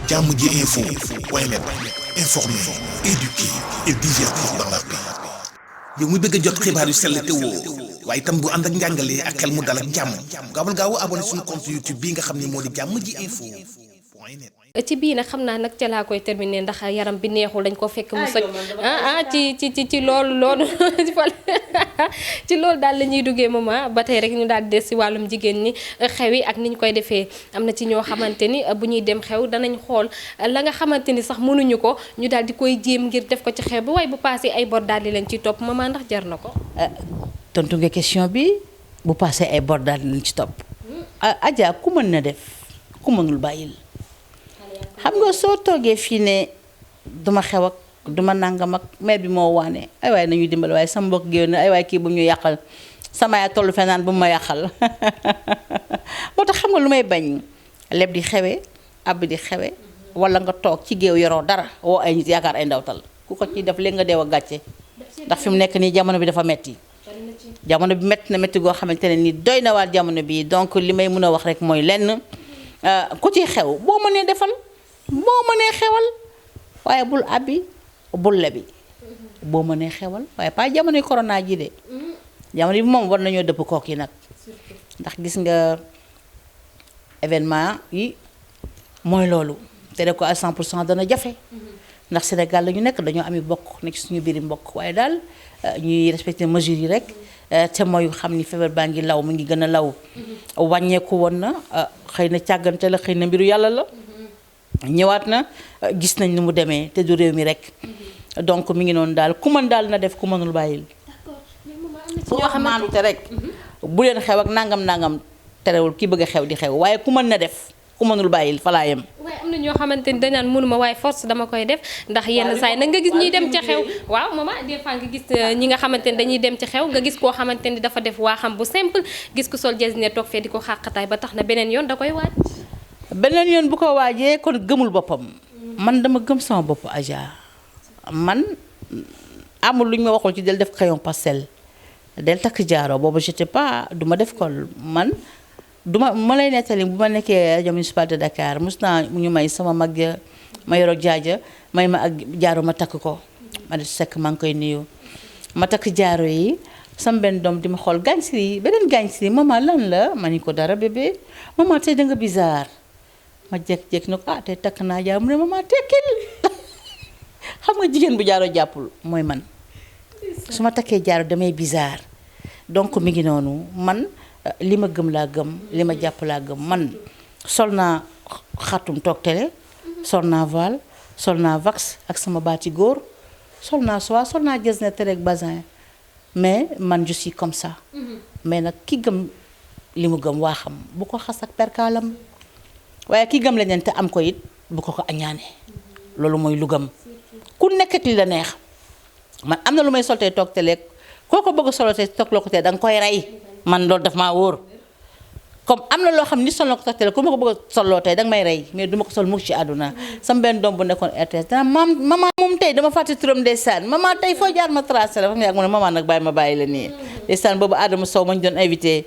jàmm ji info point net, informer, éduquer et divertir dans la paix. yow muy bëgg a jot xibaar yu sell te woo waaye itam bu ànd ak njàngalee ak xel mu dal ak jàmm gaawal gaaw abonné suñu compte YouTube bii nga xam ne moo di jàmm ji info point net. ci bii nag xam naa nag ca laa koy terminer ndax yaram bi neexul dañ ko fekk mu soj ci loolu ci loolu daal la ñuy duggee maman ba tey rek ñu daal di des si wàllum jigéen ñi xew yi ak ni ñu koy defee am na ci ñoo xamante ni bu ñuy dem xew danañ xool la nga xamante ni sax mënuñu ko ñu daal di koy jéem ngir def ko ci xew bi waaye bu paasee ay bor daal di leen ci topp maman ndax jar na ko. tontu nga question bi bu paasee ay bor daal di leen ci topp. Adja ku mën na def ku mënul bàyyil. xam nga soo toogee fii ne duma xew ak duma nangam ak mère bi moo waane ay waay nañuy dimbal waaye sama mbokk géew na ay waay kii bu ñu yàqal sama yaa tollu fenaan bu mu ma yàqal moo tax xam nga lu may bañ leb di xewe ab di xewe wala nga toog ci géew yoroo dara woo ay nit yaakaar ay ndawtal ku ko ci def léegi nga deew a gàcce ndax fi mu nekk nii jamono bi dafa metti jamono bi metti na metti goo xamante ne ni doy na waat jamono bi donc li may mën a wax rek mooy lenn ku ci xew boo mënee defal boo mënee xewal waaye bul abbi bul lebi boo mënee xewal waaye pas jamonoy corona ji de jamono bi moom war nañoo dëpp kook yi nag ndax gis nga événement yi mooy loolu te de ko à 100% dana jafe ndax Sénégal la ñu nekk dañoo ami bokk nekk suñu biiri mbokk waaye daal ñuy respecté mesures yi rek te mooy xam ni feebar baa ngi law mu ngi gën a law wàññeeku woon na xëy na càggante la xëy na mbiru yàlla la ñëwaat na gis nañ ni mu demee te du réew mi rek donc mi ngi noonu daal ku mën daal na def ku mënul bàyyil. d'accord ñoo xamante rek bu leen xew ak nangam terewul ki bëgg a xew di xew waaye ku mën na def ku mënul bàyyil fa laa yem. waaye am na ñoo xamante ni dañ naan mënuma waaye force dama koy def ndax yenn saa yi nag nga gis ñuy dem ca xew waaw maman des fois nga gis ñi nga xamante ni dañuy dem ci xew nga gis koo xamante ni dafa def waa xam bu simple gis ko sol jasine toog fee di ko xàqataay ba tax na beneen yoon da koy waaj. beneen yoon bu ko waajee kon gëmul boppam man dama gëm sama bopp Adja man amul lu ñu ma waxul ci del def crayon pastel del takk jaaro boobu j'étais pas du ma def ko man duma ma lay nettali bu ma nekkee rajo municipal de Dakar mos naa ñu may sama mag ma yoro jaaja may ma ak jaaro ma takk ko ma di sekk maa ngi koy nuyu ma takk jaaro yi sama benn doom di ma xool gàncax yi beneen gàncax yi maman lan la ma ni ko dara bébé maman tey da nga bizarre ma jékki-jékki ne ko tey takk naa jaar mu ne maman tekkil xam nga jigéen bu jaaro jàppul mooy man su ma takkee jaaro damay bizarre donc mi ngi noonu man li ma gëm laa gëm li ma jàpp laa gëm man sol naa xatum toog télé sol naa voile sol naa vax ak sama baati góor sol naa soie sol naa jesne tere ak bazin mais man je suis comme ça mais nag ki gëm li mu gëm waa xam bu ko xas ak perkaalam waaye ki gëm leneen te am ko it bu ko añaane loolu mooy lu gëm ku nekk li la neex man am na lu may soltee toog télé koo ko bëgg a solotee toog loo ko tee da nga koy rey man loolu daf maa wóor comme am na loo xam ni sol na ko toog télé ku ma ko bëgg a soloo tey da nga may rey mais duma ko sol mukk ci àdduna sama benn doom bu nekkoon RTS dana maman moom tey dama fàtte turam ndeysaan maman tey foo jaar ma tracé la fa mu yàgg mu ne maman nag bàyyi la nii ndeysaan boobu Adama Sow ma ñu doon invité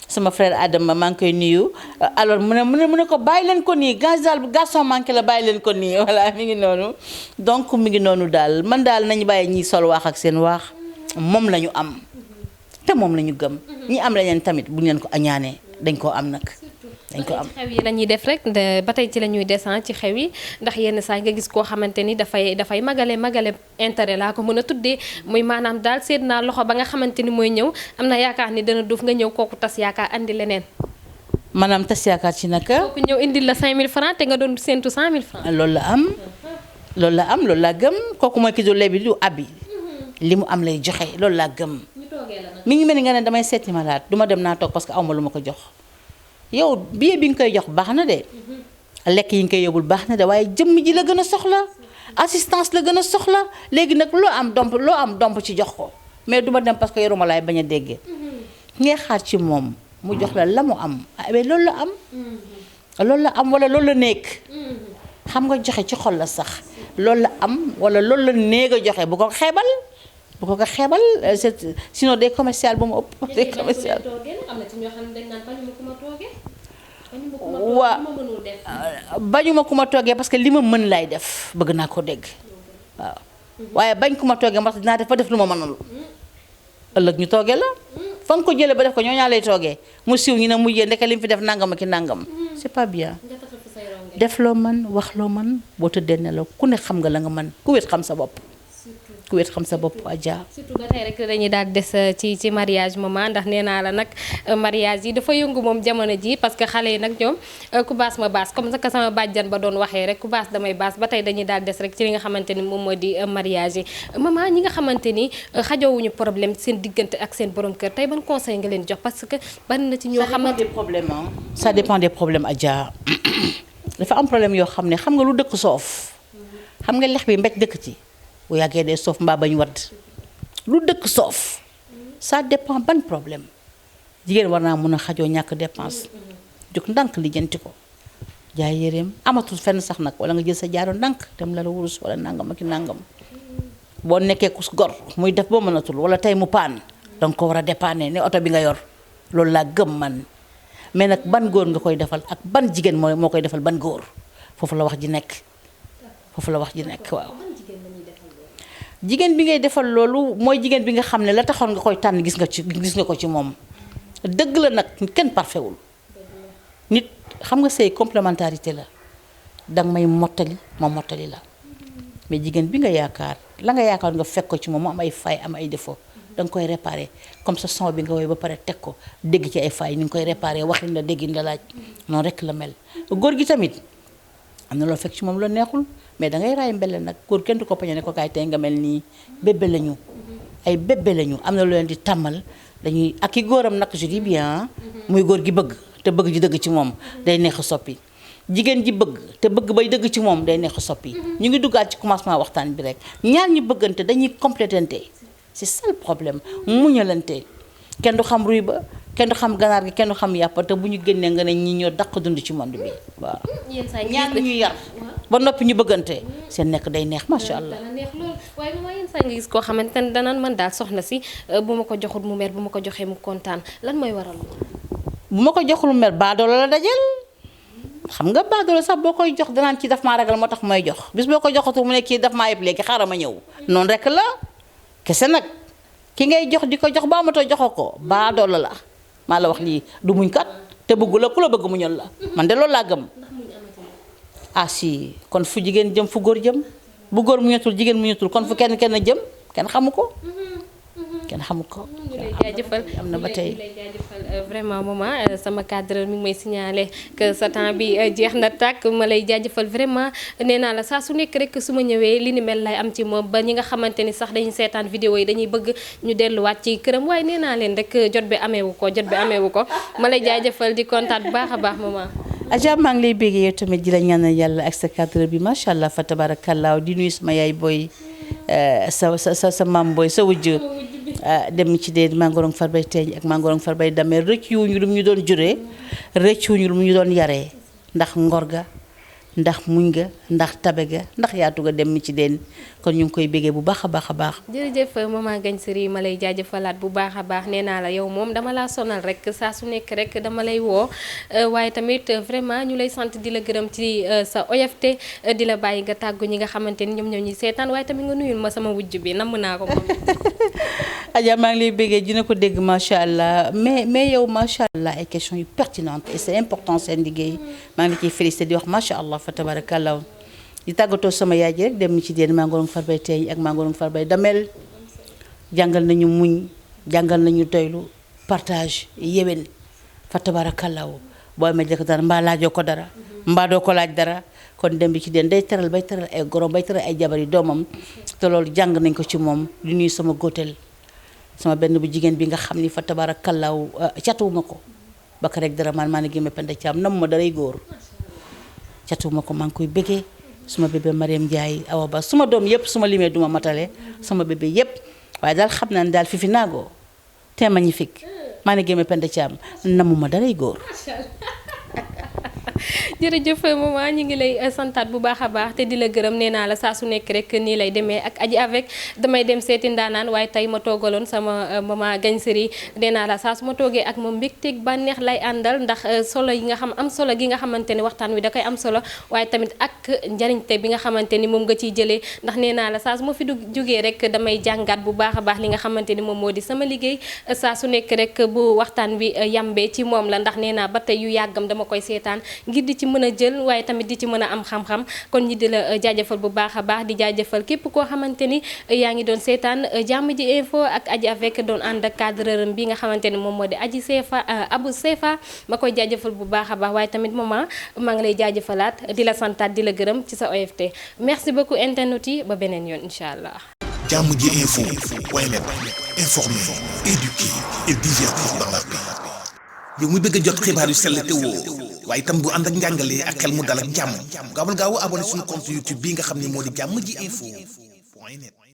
sama frère Adama maa ngi koy nuyu alors mu ne ko bàyyi leen ko nii garçon manqué la bàyyi leen ko nii voilà mi ngi noonu donc mi ngi noonu daal man daal nañu bàyyi ñiy sol waax ak seen waax moom la ñu am te moom la ñu gëm ñi am leneen tamit bu ñu leen ko añaanee dañ koo am nag dañ ko am ci xew yi la ñuy def rek ba tey ci la ñuy descend ci xew yi ndax yenn saa nga gis koo xamante ni dafay magale intérêt laa ko mën a tuddee muy maanaam daal seet naa loxo ba nga xamante ni mooy ñëw am na yaakaar ni dana duuf nga ñëw kooku tas yaakaar andi leneen. maanaam tas yaakaar ci naka. kooku ñëw indil la 5000 francs te nga doon séntu 100000 francs. loolu la am loolu laa gëm kooku mooy ki du lebi du abbi li mu am lay joxe loolu laa gëm. mi ngi mel ni nga ne damay seeti malade du ma dem naa toog parce que awma lu ma ko jox. yow billet bi nga koy jox baax na de lekk yi nga koy yóbbul baax na de waaye jëmm ji la gën a soxla assistance la gën a soxla léegi nag loo am domp ci jox ko mais du ma dem parce que yoruma laay bañ a déggee ngay xaar ci moom mu jox la mu am mais loolu la am wala loolu la nekk xam nga joxe ci xol la sax loolu la am wala loolu la néeg a joxe bu ko xeebal sinon day commercial bu mu ëpp. day commercial am na ci ñoo xam ne dañ naan bañu ma ku ma toogee. waa bañuma ku ma toggee parce que li ma mën laay def bëgg naa ko dégg waaw waaye bañ ku ma toggee parce que dinaa def ba def lu ma mënul ëllëg ñu toogee la fa nga ko jëlee ba def ko ñoo ñaa lay toogee mu siiw ñu ne mujjee ndeke li mu fi def nangam ak i nangam c'est pas bien def loo mën wax loo mën boo tëddee nelaw ku ne xam nga la nga mën ku wet xam sa bopp ku wet xam sa bopp Adja. surtout ba tey rek dañuy daal des ci mariage maman ndax nee naa la nag mariage yi dafa yëngu moom jamono ji parce que xale yi nag ñoom ku baas ma baas comme ça sama bàjjan ba doon waxee rek ku baas damay baas ba tey dañuy daal des rek ci li nga xamante ni moom moo di mariage yi maman ñi nga xamante ni xajowuñu problème seen diggante ak seen borom kër tey ban conseil nga leen jox parce que bari na ci ñoo xamante ça dépend des problèmes Adja dafa am problème yoo xam ne xam nga lu dëkk soof xam nga lex bi mbéj dëkk ci bu yàggee dee soof mbaa bañ wadd lu dëkk soof ça dépend ban problème jigéen war naa mun a xajoo ñàkk dépense jóg ndànk lijjanti ko jaay yéreem amatul fenn sax nag wala nga jël sa jaaro ndànk dem la wurus wala nangam ak i nangam boo nekkee ku gor muy def boo mënatul wala tey mu paan danga ko war a dépanner ne oto bi nga yor loolu laa gëm man mais nag ban góor nga koy defal ak ban jigéen moo koy defal ban góor foofu la wax ji nekk foofu la wax ji nekk waaw jigéen bi ngay defal loolu mooy jigéen bi nga xam ne la taxoon nga koy tànn gis nga ko ci moom dëgg la nag kenn parfait wul nit xam nga say complémentarité la danga may mottali ma mottali la mais jigéen bi nga yaakaar la nga yaakaar nga fekk ko ci moom mu am ay failles am ay défauts danga koy réparer comme ça son bi nga woy ba pare teg ko dégg ci ay failles ni nga koy réparer waxin la déggin la laaj noonu rek la mel góor gi tamit am na loo fekk ci moom la neexul mais dangay raay mbelle nag góor kenn du ko pañe ne ko kaay tey nga mel nii bébé lañu ay bébé lañu am na lu leen di tàmmal dañuy ak i góoram nag je dis bien muy góor gi bëgg te bëgg ji dëgg ci moom day neex a soppi jigéen ji bëgg te bëgg bay dëgg ci moom day neex a soppi ñu ngi duggaat ci commencement waxtaan bi rek ñaar ñi bëggante dañuy complétante c'est ça le problème muñalante kenn du xam ruy ba kenn du xam ganaar gi kenn du xam yàpp te bu ñu génnee nga ne ñi ñoo daq dund ci monde bi waaw ñaar ñu yar ba noppi ñu bëggante seen nekk day neex macha allah. dana neex lool waaye maman yenn saa nga gis koo xamante ne danaan man daal soxna si bu ma ko joxul mu mer bu ma ko joxee mu kontaan lan mooy waral. bu ma ko joxul mu mer baadoola la dajal xam nga baadoola sax boo koy jox danaan ci daf maa ragal moo tax may jox bis boo ko joxatu mu ne kii daf maa yëpp léegi xaaral ma ñëw noonu rek la kese nag ki ngay jox di ko jox ba amatoo joxoo ko baadoola la maa la wax lii du muñ kat te bëggu la ku la bëgg muñal la man de loolu laa gëm. ah si kon fu jigéen jëm fu góor jëm bu góor muñatul jigéen muñatul kon fu kenn jëm kenn xamu ko kenn xamu ko. ñu lay jaajëfal am na ba tey ñu lay jaajëfal vraiment maman sama cadre mi ngi may signaler que sa temps bi jeex na tàkk ma lay jaajëfal vraiment nee naa la saa su nekk rek su ma ñëwee li ni mel lay am ci moom ba ñi nga xamante ni sax dañuy seetaan vidéo yi dañuy bëgg ñu delluwaat ci këram waaye nee naa leen rek jot bi ameewu ko ma lay jaajëfal di kontaan bu baax a baax maman. Adja maa ngi lay béggee yow tamit di la ñaanal yàlla ak sa cadre bi macha allah fa tabarakallah di nuyu sama yaay booy sa maam booy sa wujj dem ci dee mangorong farbay teeñ ak mangorong farbay damee rëcc wuñu lu ñu doon juree rëcc wuñu lu ñu doon yaree ndax ngor ga ndax muñ ga ndax tabe ga ndax yaatu ga dem mi ci deen kon ñu ngi koy béggee bu baax a baax a baax. jërëjëf maman Gagne Siri ma lay jaajëfalaat bu baax a baax nee naa la yow moom dama laa sonal rek saa su nekk rek dama lay woo waaye tamit vraiment ñu lay sant di la gërëm ci sa oyofte di la bàyyi nga tàggu ñi nga xamante ni ñoom ñoo ñuy seetaan waaye tamit nga nuyul ma sama wujj bi namm naa ko moom. Adja maa ngi lay béggee dina ko dégg macha allah mais yow macha allah ay questions yu pertinentes et c'est important seen liggéey maa ngi ciy félicité di wax macha allah fa tabarakallah di tàggatoo sama yaay ji rek dem ci deen mangorong farbay teeñ ak mangorong farbay damel jàngal nañu muñ jàngal nañu doylu partage yéwén fa tabarakallah boo amee jëkk dara mbaa laajoo ko dara mbaa doo ko laaj dara kon dem bi ci deen day teral bay teral ay gorom bay teral ay jabar yi doomam te loolu jàng nañ ko ci moom di nuyu sama góotel sama benn bu jigéen bi nga xam ni fa tabarakallah catuwuma ko baka rek dara maa ne gémme penda caam nam ma daray góor catuwuma ko maa ngi koy bëggee suma bébé Mariam Ndiaye awa ba suma doom yëpp suma limee duma matale sama bébé yëpp waaye daal xam naa ne daal fifi naagoo te magnifique maa ne gémme penda caam namuma daray góor jërëjëf maman ñu ngi lay santaat bu baax a baax te di la gërëm nee naa la saa su nekk rek nii lay demee ak Adji avec damay dem seeti ndaanaan waaye tey ma toogaloon sama maman Gagne Siri nee naa la saa su ma toogee ak moom mbégteeg bànneex lay àndal ndax solo yi nga xam am solo gi nga xamante ni waxtaan wi da koy am solo waaye tamit ak njariñte bi nga xamante ni moom nga ciy jëlee ndax nee naa la saa su ma fi jógee rek damay jàngaat bu baax a baax li nga xamante ni moom moo di sama liggéey saa su nekk rek bu waxtaan wi yambee ci moom la ndax nee naa ba tey yu yàggam dama koy seetaan ngir di ci mën a jël waaye tamit di ci mën a am xam-xam kon ñi di la jaajëfal bu baax a baax di jaajëfal képp koo xamante ni yaa ngi doon seetaan jàmm ji info ak Adji avec doon ànd ak cadreuram bi nga xamante ni moom moo di Adji Sefa Abou Sefa ma koy jaajëfal bu baax a baax waaye tamit maman maa ngi lay jaajëfalaat di la santaat di la gërëm ci sa OFT merci beaucoup internet yi ba beneen yoon incha allah. jàmm ji info point net informer, éduquer et divertir dans la paix. yow muy bëgg a jot xibaar yu sell te woo waaye itam bu ànd ak njàngalee ak xel mu dal ak jàmm gaawal gaaw abonné suñu compte YouTube bii nga xam ne moo di jàmm ji info point net